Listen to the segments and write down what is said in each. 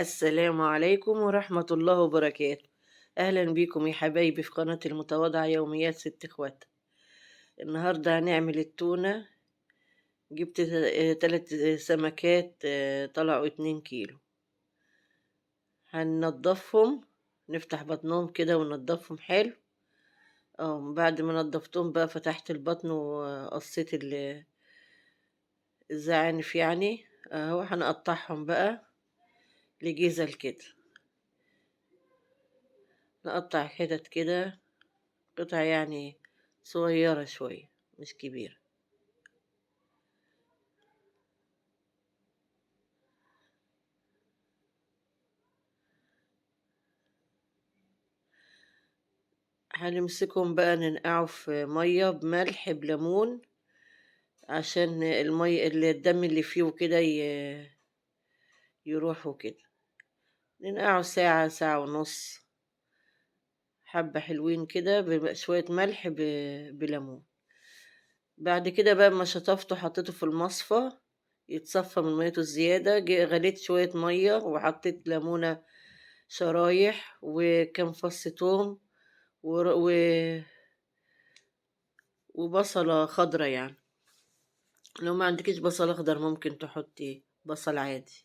السلام عليكم ورحمة الله وبركاته. أهلا بيكم يا حبايبي في قناة المتواضعة يوميات ست اخوات. النهاردة هنعمل التونة. جبت 3 سمكات، طلعوا 2 كيلو. هننضفهم، نفتح بطنهم كده وننضفهم حلو. بعد ما نضفتهم بقى فتحت البطن وقصيت الزعانف اهو. هنقطعهم بقى لجزل كده، نقطع حتت كده، قطع صغيرة شوية مش كبيرة. هنمسكهم بقى ننقعه في مية بملح بليمون عشان المية اللي الدم اللي فيه وكده يروح وكده. ننقعه ساعة، ساعة ونص، حبة حلوين كده بشوية ملح بليمون. بعد كده بقى ما شطفته حطيته في المصفى يتصفى من ميته الزيادة. غليت شوية مية وحطيت ليمونة شرايح وكم فص توم وبصلة خضرة. لو ما عندكيش بصل اخضر ممكن تحطي بصل عادي،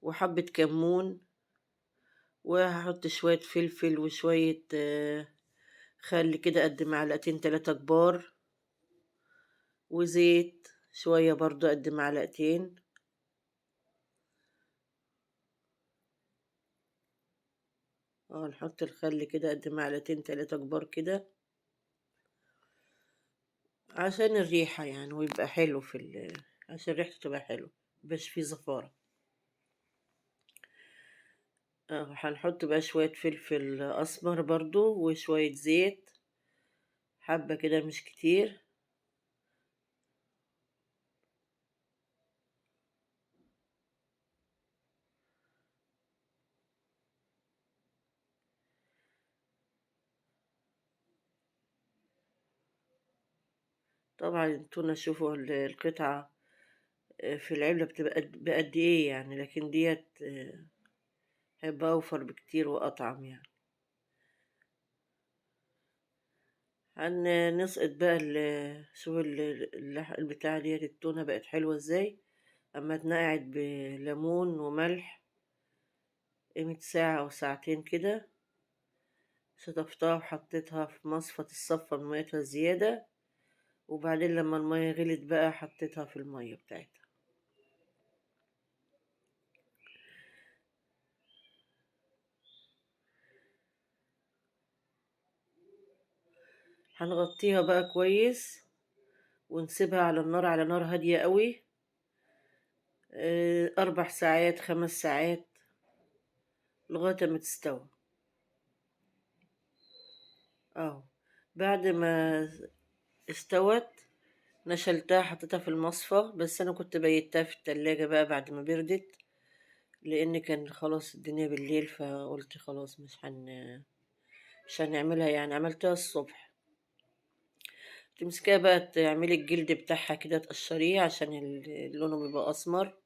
وحبة كمون، وهحط شوية فلفل وشوية خل كده قد معلقتين 3 كبار، وزيت شوية برضو قد معلقتين. نحط الخل كده قد معلقتين 3 كبار كده عشان الريحة ويبقى حلو في عشان ريحته تبقى حلوة، ميبقاش فيه زفارة. هنحط بقى شوية فلفل أسمر برضو وشوية زيت، حبة كده مش كتير. طبعا التونة شوفوا القطعة في العلبة بتبقى بقد ايه لكن ديت هيبقى اوفر بكتير واطعم. هنسقط بقى شوفوا البتاعة ديت التونة بقت حلوة ازاي اما اتنقعت بليمون وملح قيمة ساعة او ساعتين كده. شطفتها وحطيتها في مصفى الصفة من ميتها الزيادة، وبعدين لما المية غلت بقى حطيتها في المية بتاعتها. هنغطيها بقى كويس ونسيبها على النار، على نار هادية قوي، 4 ساعات 5 ساعات لغاية ما تستوي. بعد ما استوت نشلتها حطيتها في المصفى، بس انا كنت بيتها في التلاجة بقى بعد ما بردت، لان كان خلاص الدنيا بالليل، فقلت خلاص مش هنعملها عملتها الصبح. تمسكيها بقى تعملي الجلد بتاعها كده، تقشريه عشان لونه بيبقى اسمر،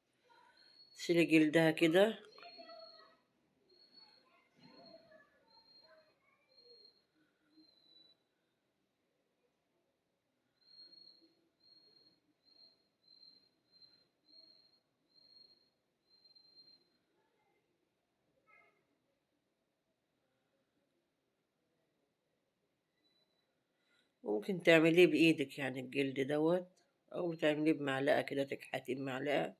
تشيلي جلدها كده. ممكن تعمليه بايدك الجلد دوت، او تعمليه بمعلقه كده، تكحتيه بمعلقه.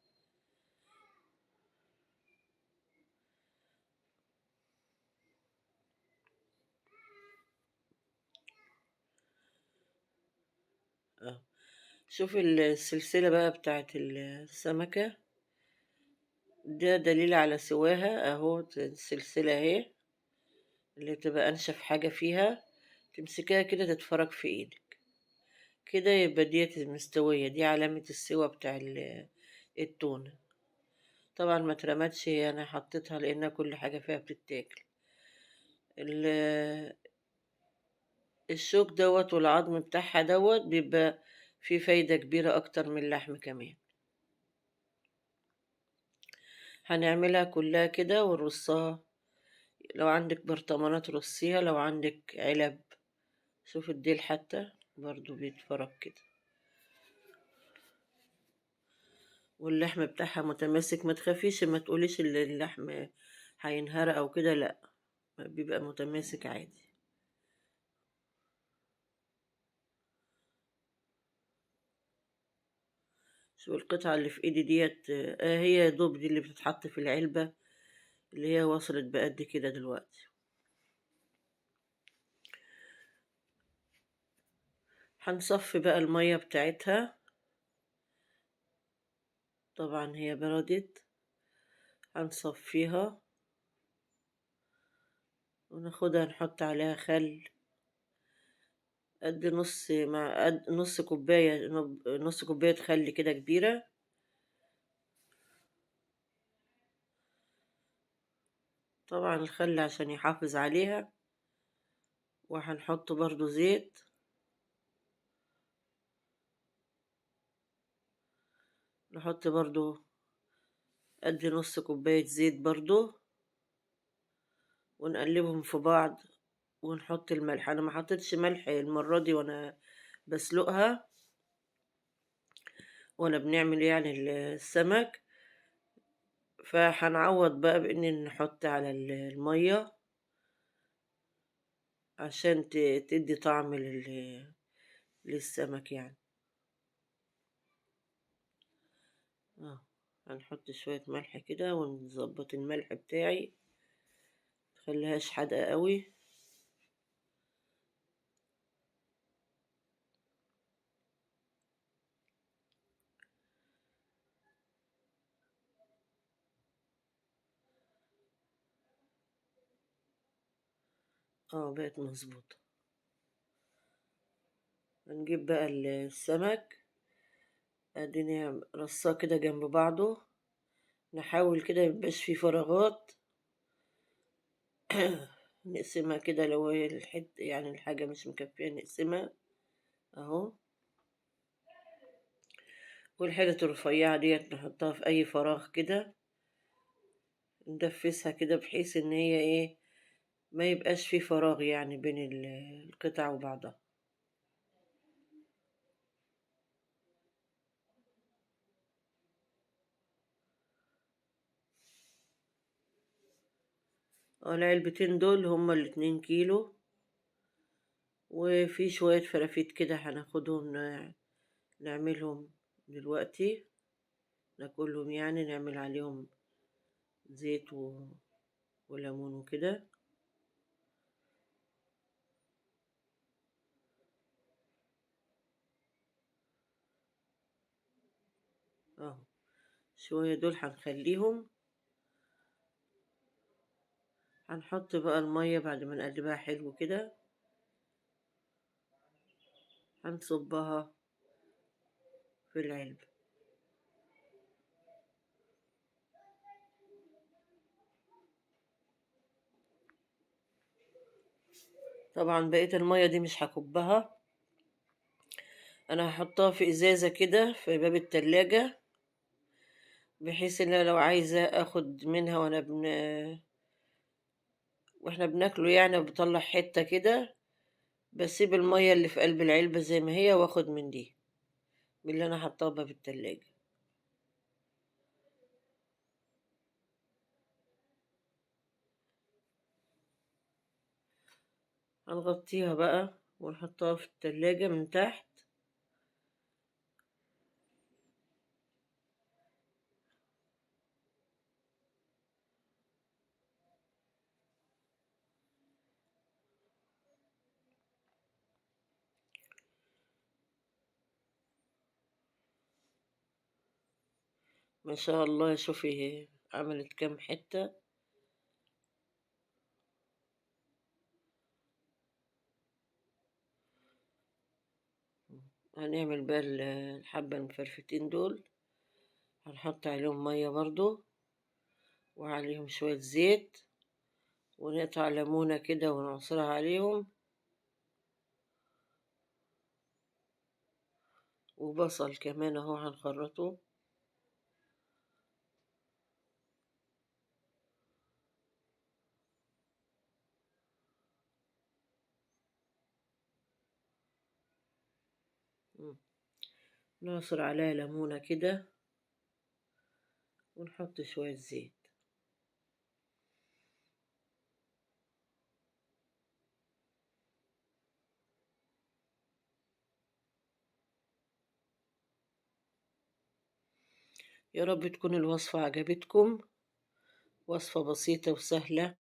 شوفي السلسله بقى بتاعت السمكه، ده دليل على سواها اهو. السلسله اهي اللي تبقى انشف حاجه فيها، تمسكيها كده تتفرج في ايدك كده، يبقى ديت مستوية. دي علامة السوا بتاع التونة. طبعا ما اترمتش، انا حطيتها لان كل حاجة فيها بتتاكل. الشوك دوت والعظم بتاعها دوت بيبقى فيه فايدة كبيرة اكتر من اللحم كمان. هنعملها كلها كده ونرصها. لو عندك برطمانات رصيها، لو عندك علب. شوف الديل حتى برضو بيتفرج كده، واللحم بتاعها متماسك. ما تخافيش، ما تقوليش ان اللحم هينهرق او كده، لا بيبقى متماسك عادي. شوف القطعة اللي في ايدي ديت، هي يا دوب دي اللي بتتحط في العلبة اللي هي وصلت بقد كده دلوقتي. هنصفي بقى المية بتاعتها، طبعا هي بردت، هنصفيها وناخدها نحط عليها خل قد نص، مع قد نص كوباية، نص كوباية خل كده كبيرة. طبعا الخل عشان يحافظ عليها. وهنحط برضو زيت، نحط برضو قد نص كوباية زيت برضو، ونقلبهم في بعض ونحط الملح. انا ما حطيتش ملح المرة دي وانا بسلقها وانا بنعمل يعني السمك، فهنعوض بقى بان نحط على المية عشان تدي طعم للسمك يعني. هنحط شوية ملح كده ونظبط الملح بتاعي، متخليهاش حادقة قوي. بقت مظبوطة. هنجيب بقى السمك، اديني رصاه كده جنب بعضه، نحاول كده ميبقاش فيه فراغات. نقسمها كده لو هي الحت يعني الحاجة مش مكفية نقسمها اهو. والحتة الرفيعة ديت نحطها في اي فراغ كده، ندفسها كده بحيث ان هي ايه ما يبقاش فيه فراغ يعني بين القطع وبعضها. العلبتين دول هما الاتنين كيلو، وفي شوية فرافيت كده هناخدهم نعملهم دلوقتي، ناكلهم يعني، نعمل عليهم زيت وليمون وكده. شوية دول هنخليهم. هنحط بقى المية بعد ما نقلبها حلو كده، هنصبها في العلبة. طبعا بقية المية دي مش هكبها، انا هحطها في ازازة كده في باب التلاجة، بحيث ان انا لو عايزة اخد منها واحنا بناكله يعني، بطلع حتة كده، بسيب المية اللي في قلب العلبة زي ما هي واخد من دي، من اللي انا حطاها باب التلاجة. هنغطيها بقى ونحطها في التلاجة من تحت. ما شاء الله، شوفي عملت كام حتة. هنعمل بقى الحبة المفرفتين دول، هنحط عليهم مية برضو وعليهم شوية زيت، ونقطع ليمونة كده ونعصرها عليهم، وبصل كمان اهو هنخرطه. نعصر عليها ليمونة كده ونحط شوية زيت. يا رب تكون الوصفة عجبتكم، وصفة بسيطة وسهلة.